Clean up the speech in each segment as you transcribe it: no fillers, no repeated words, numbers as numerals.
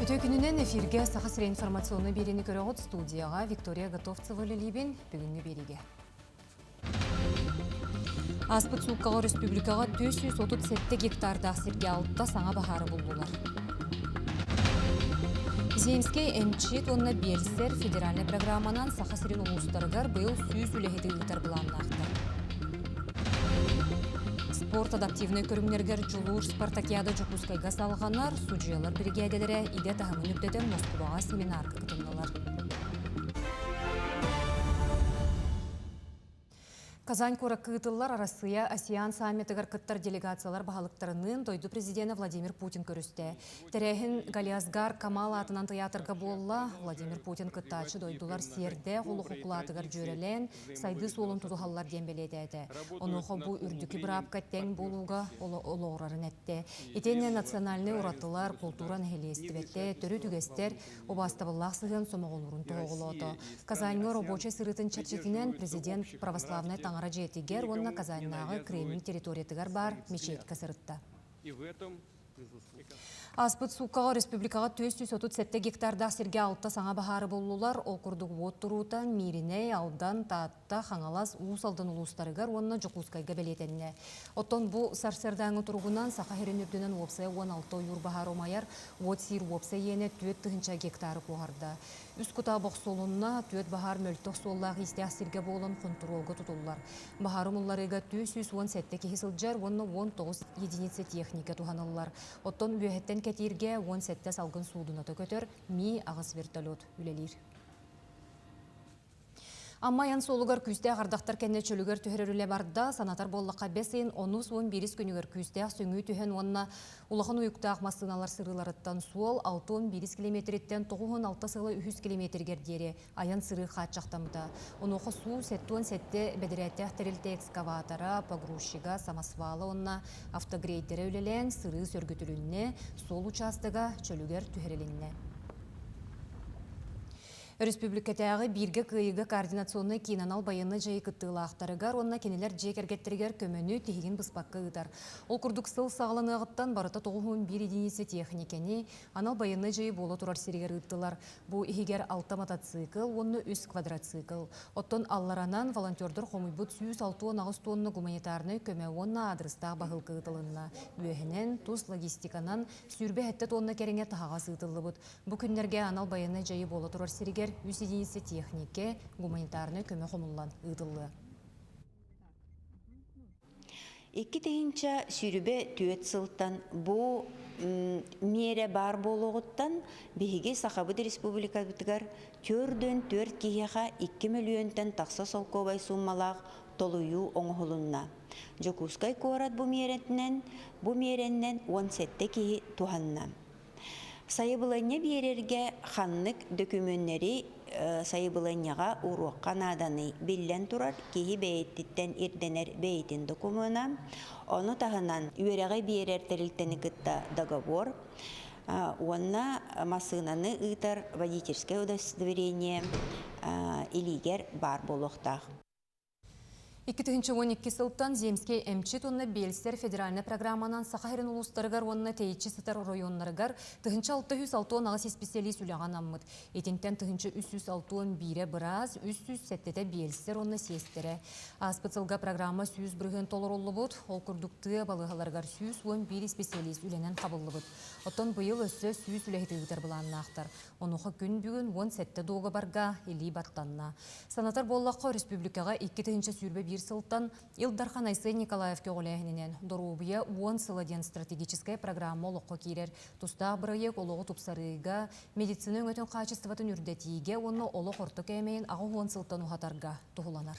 Үтүө күнүнэн эфиргэ Саха сирэ информационнай биэриини көрөҕүт студияҕа Виктория Готовцева үлэлиибин бүгүҥҥү биэриигэ. Ааспыт сууккаҕа республикаҕа 437 гектардаах сиргэ алта саҥа баһаары буллулар. Земскэй эмчит уонна биэлсэр федеральнай программанан Саха сирин улуустарыгар быйыл 100 үлэһити ыытар былааннаахтар. Спорт адаптивнай көрүҥнэригэр Дьулуур спартакиада Дьокуускайга салҕанар, судьуйалар биригээдэлэрэ идэ таһымын үрдэтэн Москубаҕа семинарга кытыннылар. Казань куоракка ыытыллар Арассыыйа АСЕАН саммитыгар кыттар делегациялар баһылыктарыныын дойду президенэ Владимир Путин көрүстэ. Тэрээһин Галиасгар Камал аатынан тыйаатырга буолла. Владимир Путин кыттааччы дойдулар сиэрдээх олох укулаатыгар дьүөрэлээн, сайдыы суолун тутуһаллар диэн бэлиэтээтэ. Онуоха бу үрдүкү быраапка тэҥ буолууга олоҕурарын эттэ. Итиэннэ национальнай уратылар, култуура нэһилиэстибэтэ, төрүт үгэстэр убаастабыллаах сыһыан сомоҕолуурун тоһоҕолоото. Казаньҥа оробуочай сырыытын чэрчитинэн президент православнай таҥара дьиэтигэр уонна Казаньнааҕы Кремль территориятыгар баар мечетькэ сырытта. Ааспыт сууккаҕа республикаҕа 437 гектардаах сиргэ алта саҥа баһаары буллулар. Ол курдук уот туруута Мииринэй, Алдан, Таатта, Хаҥалас, Уус Алдан улуустарыгар уонна Дьокуускайга бэлиэтэннэ. Оттон бу сарсыардааҥҥы туругунан Саха сирин үрдүнэн уопсайа 16 ойуур баһаара умайар, уот сиир уопсай иэнэ 4 тыһыынча гектары куоһарда. Үс кутаа бохсулунна, түөрт баһаар мөлтөх суоллаах-иистээх сиргэ буолан хонтуруолга тутуллар. Баһаары умулларыыга 417 киһи сылдьар уонна 19 единица техника туһаныллар. Оттон үөһэттэн кэтииргэ 17 салгын суудуната көтөр, Ми-8 вертолет үлэлиир. Амма айан суолугар күүстээх ардахтар кэннэ чөлүгэр түһэрэр үлэ барда. Санатар буоллахха, бэс ыйын онус уон биирис күнүгэр күүстээх сөҥүү түһэн уонна улахан уйуктаах массыыналар сырыыларыттан суол 61 километриттэн 96 сыла үһүс километригэр диэри айан-сырыы хааччахтаммыта. Онуоха суу 77 бэдэрээттээх тэрилтэ экскаватора, погрузчига, самосвала уонна автогрейдерэ үлэлээн сырыы сөргүтүлүннэ, суол учаастага чөлүгэр түһэрилиннэ. Өрөспүүбүлүкэтээҕи бииргэ кыайыыга координационнай киин анал байыаннай дьайыы кыттыылаахтарыгар уонна кинилэр дьиэ кэргэттэригэр көмөнү тиһигин быспакка ыытар. Ол курдук сыл саҕаланыаҕыттан барыта 91 единица техникэни анал байыаннай дьайыы буола турар сиригэр ыыттылар. Бу иһигэр алта мотоцикл уонна үс квадроцикл. Оттон алларанан волонтердар хомуйбут 168 тонна гуманитарнай көмө уонна аадырыстаах баһыылка ыытылынна. Үөһэнэн, тус логистиканан 27 тонна кэриҥэ таһаҕас ыытыллыбыт. Бу күннэргэ анал байыаннай дьайыы буола турар сиригэр үс единица техникэ, гуманитарнай көмө хомуллан ыытыллыа. Икки тыһыынча сүүрбэ түөрт сылтан бу миэрэ баар буолуоҕуттан биһиги Сахабыт Республикабытыгар төрдүөн түөрт киһиэхэ икки мөлүйүөнтэн тахса солкуобай сууммалаах толуйуу оҥоһулунна. Дьокуускай куорат бу миэрэтинэн бу миэрэннэн уон сэттэ киһи туһанна. Сайабылыанньа биэрэргэ ханнык дөкүмүөннэри сайабылыанньаҕа ууруохха нааданый? Биллэн турар, киһи бэйэтиттэн ирдэнэр бэйэтин докумуона, ону таһынан үөрэҕи биэрэр тэрилтэни кытта договор уонна массыынаны ыытар водительское удостоверение илиигэр баар буолуохтаах. 2012 сылтан Земскэй эмчит уонна биэлсэр федеральнай программанан Саха сирин улуустарыгар уонна тэйиччи сытар оройуоннарыгар 1668 исписэлиис үлэҕэ анаммыт. Итинтэн 1361-э быраас, 307-тэ биэлсэр уонна сиэстэрэ. Ааспыт сылга программа 100% толоруллубут, ол курдук тыа балыыһаларыгар 111 исписэлиис үлэнэн хабыллыбыт. Оттон быйыл өссө 100 үлэһити ыытар былааннаахтар. Онуоха күн бүгүн 17 дуогабарга илии баттанна. Санатар буоллахха, өрөспүүбүлүкэҕэ 2021 сылтан Ил Дархан Айсен Николаев көҕүлээһининэн Доруобуйа уон сыла диэн стратегическай программа олоххо киирэр. Тустаах бырайыак олоҕу тупсарыыга, медицина өҥөтүн хаачыстыбатын үрдэтиигэ уонна олох орто кээмэйин 80 сылтан уһатарга туһуланар.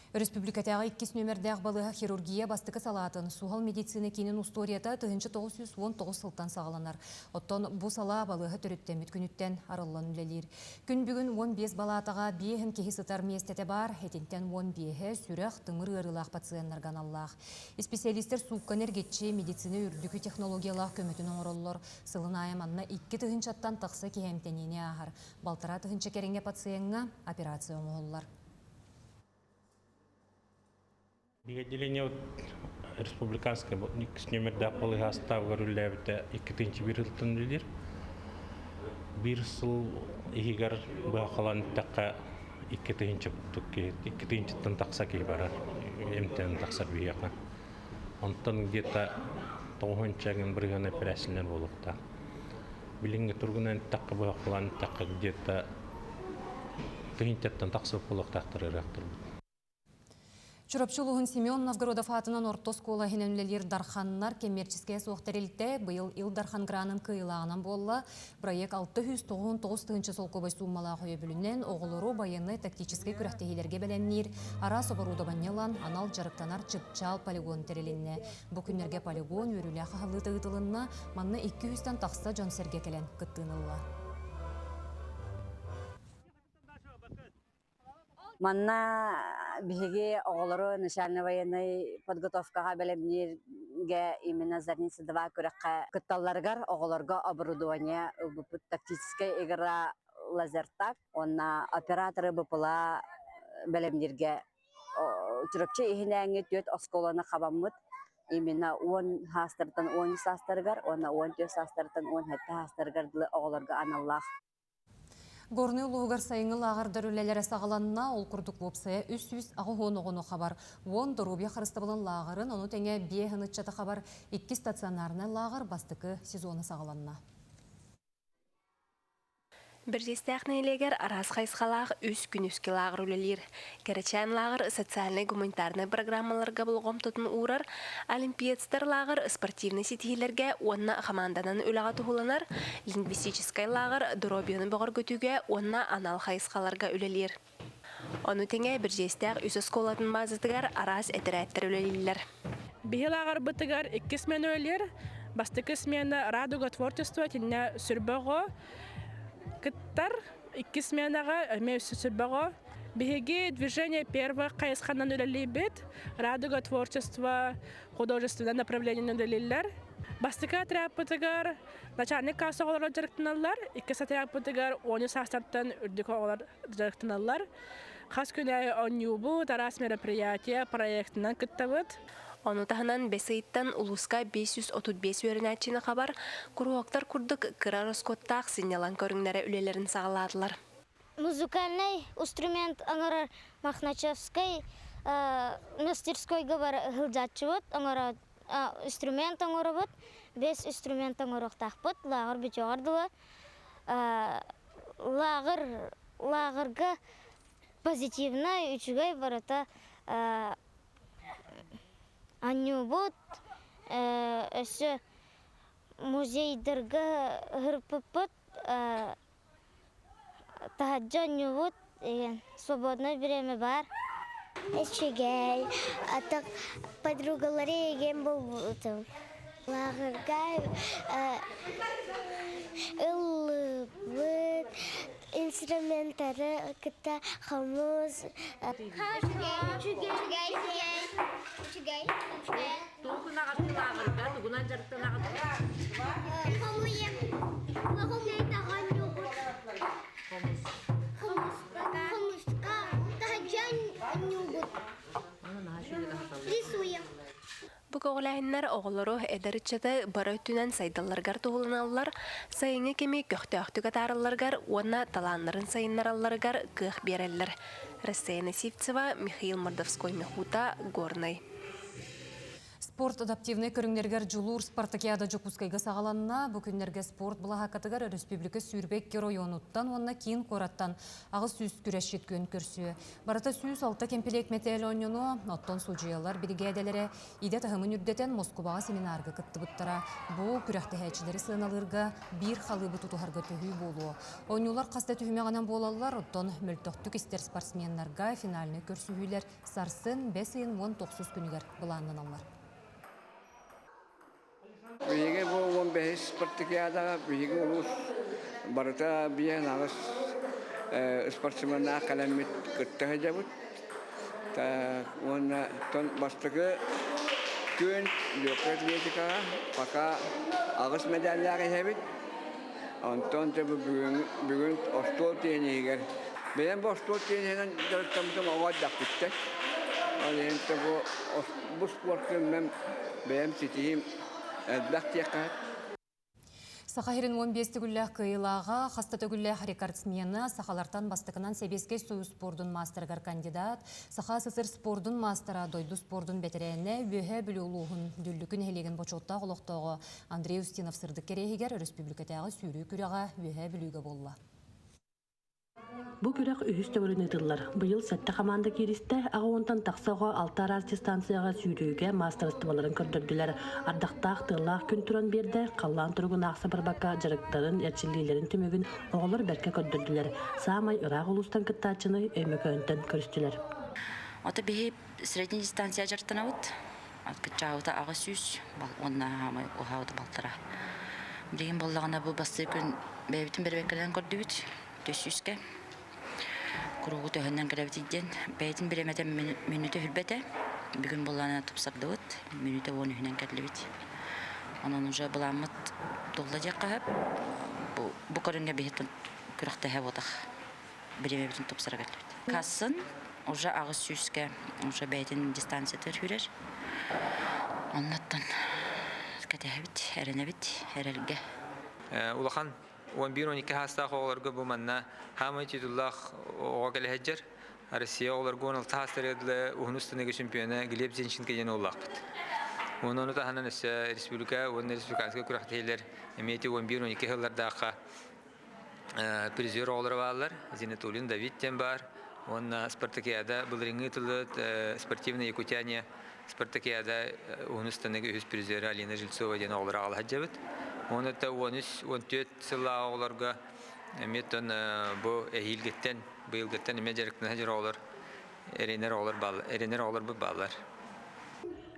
Өрөспүүбүлүкэтээҕи иккис нүөмэрдээх балыыһа хирургия бастакы салаатын суһал медицина киинин устуоруйата 1919 сылтан саҕаланар. Оттон бу салаа балыыһа төрүттэммит күнүттэн арыллан үлэлиир. Күн бүгүн 15 балаатаҕа биэһин киһи сытар миэстэтэ баар, итинтэн 15-э сүрэх, тымыр ыарыылаах пациеннарга аналлаах. Исписэлиистэр суукканы эргиччи медицина үрдүкү технологиялаах көмөтүн оҥороллор. Сылын аайы манна икки тыһыынчаттан тахса киһи эмтэниини ааһар. Балтараа тыһыынча кэриҥэ пациеҥҥа операция оҥоһуллар. Биһиги отделение Республиканскай иккис нүөмэрдээх балыыһа астаабыгар үлэлээбитэ 2-1 сылтан үлэлиир. Биир сыл иһигэр быһахалаан эттэххэ 2 тыһыынча курдук киһи, 2 тыһыынчаттан тахса киһи барар, эмтэнэн тахсар биһиэхэ. Онтон где-то 90% эпэрээссийэлэр буолуохтаах. Билиҥҥи туругунан эттэххэ, быһахалаан эттэххэ, где-то тыһыынчаттан тахса буолуохтаахтар ыарыһахтарбыт. Чурапчы улууһун Семен Новгородов аатынан орто оскуола иһинэн үлэлиир Дарханнар коммерческай суох тэрилтэ быйыл Ил Дархан гранын кыайыылааҕынан буолла. Проект 699 тыһыынча солкуобай сууммалаах өйөбүлүнэн оҕолору байыаннай тактическай күрэхтэһиилэргэ бэлэмниир араас оборудование ылан анал дьарыктанар чыпчаал полигон тэрилиннэ. Бу күннэргэ полигон үөрүүлээх аһыллыыта ыытылынна. Манна 200-тэн тахса дьон-сэргэ кэлэн кыттыыны ылла. Манна биһиги оҕолору начальнай военнай подготовкаҕа бэлэмнииргэ именно Зарница-2 күрэххэ кытталларыгар оҕолорго оборудование ылбыппыт: тактическая игра лазертаг уонна операторы БПЛА бэлэмнииргэ. Чурапчы иһинээҥҥи түөрт оскуоланы хабаммыт, именно 10 саастарыттан 13 саастарыгар уонна 14 саастарыттан 17 саастарыгар дылы оҕолорго аналлаах. Горнай улууһугар сайыҥҥы лааҕырдар үлэлэрэ саҕаланна, ол курдук уопсайа 380 оҕону хабар 10 доруобуйа харыстабылын лааҕырын, ону тэҥэ биэс ыччаты хабар икки стационарнай лааҕыр бастакы сезона саҕаланна. Бэрдьигэстээх нэһилиэгэр араас хайысхалаах үс күнүскү лааҕыр үлэлиир. Кэрэчээн лааҕыр социальнай-гуманитарнай программаларга болҕомтотун уурар, Олимпиецтар лааҕыр спортивнай ситиһиилэргэ уонна хамаанданан үлэҕэ туһуланар, лингвистическай лааҕыр доруобуйаны бөҕөргөтүүгэ уонна анал хайысхаларга үлэлиир. Ону тэҥэ Бэрдьигэстээх үс оскуолатын базатыгар араас этэрээттэр үлэлииллэр. Биһи лааҕырбытыгар икки смена үлэлиир. Бастакы смена «Радуга творчества» итиннэ 20 оҕо кыттар. Икки сменаҕа эмиэ өссө 20 оҕо. Биһиги «Движение первых» хайысханан үлэлиибит. «Радуга творчества» художественное направлениенэн үлэлииллэр. Бастакы отрядпытыгар начальник класс оҕолоро дьарыктаналлар. Иккис отрядпытыгар 13 саастартан үрдүк оҕолор дьарыктаналлар. Хас күн аайы оонньуубут, араас мероприятие, проектынан кыттабыт. Ону таһынан бэс ыйыттан улууска 535 үөрэнээччини хабар куруһуоктар курдук кыра ороскуоттаах сынньалаҥ көрүҥнэрэ үлэлэрин саҕалаатылар. Музыкальнай инструмент оҥорор Мохначевскай мастерскойга бар сылдьааччыбыт, оҥоро инструмент оҥоробут, бэс инструмент оҥоруохтаахпыт, лааҕыр бүтүөҕэр дылы. Лааҕыр лааҕырга позитивнай, үчүгэй барыта оонньуубут, өссө музейдарга сырыппыппыт, таһырдьа оонньуубут, свободное время баар. Үчүгэй, атах подругалары эйигин булбутум. Лааҕырга ыллыыбыт, инструменттары кытта хомус. Үчүгэй, үчүгэй, үчүгэй. Тугунан лааҕырга тугунан дьарыктанаҕыт? Хомуйем. Хомуйта оонньуубут. Хомуска таһырдьа оонньуубут. Рисуем. Бу көҕүлээһиннэр оҕолору, эдэр ыччаты бары өттүнэн сайдалларыгар туһуланаллар, сайыҥҥы кэми көхтөөхтүк атааралларыгар уонна талааннарын сайыннаралларыгар кыах биэрэллэр. Рассеяна Сивцева, Михаил Мордовской, Мехута, Горнай. Спорт адаптивнай көрүҥнэригэр Дьулуур спартакиада Дьокуускайга саҕаланна. Бу күннэргэ спорт былаһааккатыгар өрөспүүбүлүкэ 22 оройуонуттан уонна киин куораттан 800 күрэсчит күөн көрсүө. Барыта 106 кэмпилиэк мэтээл оонньонуо, оттон судьуйалар биригээдэлэрэ идэ таһымын үрдэтэн Москубаҕа семинарга кыттыбыттара. Бу күрэхтэһээччилэри сыаналыырга биир халыыбы тутуһарга төһүү буолуо. Оонньуулар хас да түһүмэҕинэн буолаллар, оттон мөлтөхтүк истэр спортсменнарга финальнай көрсүһүүлэр сарсын бэс ыйын 19 күнүгэр былааннаналлар. Биһиги бу 15-ис спартакиадаҕа биһиги улуус барыта 58 спортсменнаах кэлэммит кытта сылдьабыт. Уонна бастакы күн легкой атлетикаҕа пока аҕыс мэдээллээх иһэбит. Онтон бүгүн, бүгүн остуол тенниһигэр. Бэйэм бу остуол тенниһинэн дьарыктаммытым оҕо эрдэхпиттэн. Ол иһин бу бу спортка мен бэйэм ситиһиим элбэх диэххэ. Саха сирин 15 төгүллээх кыайыылааҕа, хаста төгүллээх рекордсмена, сахалартан бастакынан Сэбиэскэй Союз спордун маастарыгар кандидат, Саха СССР спордун маастара, дойду спордун бэтэрээнэ, Үөһээ Бүлүү улууһун Дүллүкү нэһилиэгин бочуоттаах олохтооҕо Андрей Устинов сырдык кэриэһигэр өрөспүүбүлүкэтээҕи сүүрүү күрэҕэ Үөһээ Бүлүүгэ буолла. Бу күрэх үһүс төгүлүн ыытыллар. Быйыл сэттэ хамаанда кииристэ, аҕа уонтан тахса оҕо алта араас дистанцияҕа сүүрүүгэ маастарыстыбаларын көрдөрдүлэр. Ардахтаах, тыаллаах күн туран биэрдэ, халлаан туругун аахса барбакка дьарыктарын, эрчиллиилэрин түмүгүн оҕолор бэркэ көрдөрдүлэр. Саамай ыраах улуустан кыттааччыны Өймөкөөнтөн көрүстүлэр. Ото биһи средний дистанция дьарыктанабыт. Кыччаабыта 800 уонна уһаабыта балтара. Билигин буоллаҕына бу бастыы күн бэйэбитин бэрэбиэркэлээн көрдүбүт. Түс сүүскэ куруугу төһөннөн кэлэбитий диэн бэйэтин бириэмэтэ мүнүүтэ үрбэтэ. Бүгүн буоллаҕына тупсардыбыт. Мүнүүтэ 13-үнэн кэллибит. Онон уже былааммыт тулла диэххэ сөп. Бу, бу көрүҥҥэ биһи күрэхтэһэ буотах бириэмэбитин тупсара кэллибит. Кассын уже 800-кэ уже бэйэтин дистанциятыгар сүүрэр. Оннуттан кэтэһэбит, эрэнэбит, эрэлгэ. Улахан 11-12 саастаах оҕолорго бу манна хаамай титуллаах оҕо кэлэ сылдьар. Россия оҕолорго 16 саастарыгар дылы уһун устыныгы чемпиона Глеб Зинченко диэн уоллаахпыт. Уонна ону таһынан өссө республика уонна республиканскай күрэхтэһиилэр эмиэ ити 11-12 сыллардаахха призер оҕолоро бааллар. Зинатулин Давид диэн баар. Уонна спартакиада былырыыҥҥы ыытыллыбыт спортивная Якутяне спартакиада уһун станыгы үһүс призера Алина Жильцова диэн оҕолоро аҕала сылдьабыт. Уонна 13-14 сыллааҕы оҕолорго эмиэ оттон бу эһиилгиттэн, быйылгыттан эмиэ дьарыктана сылдьар оҕолор, эрэнэр оҕолор бааллар, эрэнэр оҕолорбут бааллар.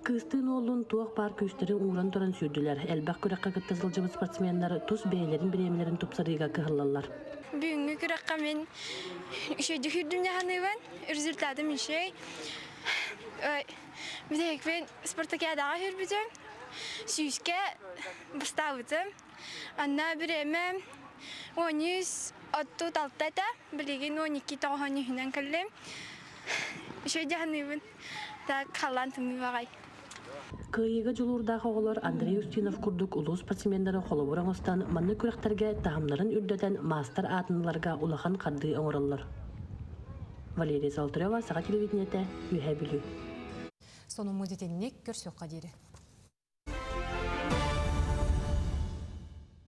Кыыстыын уоллуун туох баар күүстэрин ууран туран сүүрдүлэр. Элбэх күрэххэ кытта сылдьыбыт спортсменнар тус бэйэлэрин бириэмэлэрин тупсарыыга кыһаллаллар. Бүгүҥҥү күрэххэ мин үчүгэйдик сүүрдүм дьаһаныыбын. Результатым үчүгэй. Бүтэһикпин спартакиадаҕа сүүрбүтүм. Сүүскэ бастаабытым. Анна бириэмэ 13.36 этэ. Билигин 12 үһүнэн кэллим. Үчүгэй дьаһаныыбын. Так, халлаан тымныы баҕай. Кыайыыга дьулуурдаах оҕолор Андрей Устинов курдук улуу спортсменнары холобур оҥостон, маннык күрэхтэргэ таһымнарын үрдэтэн маастар аатын ыларга улахан хардыы оҥороллор. Валерия Золотарева, Саха телевидениетэ, Үөһээ Бүлүү. Сонуммут итинник көрсүөххэ диэри.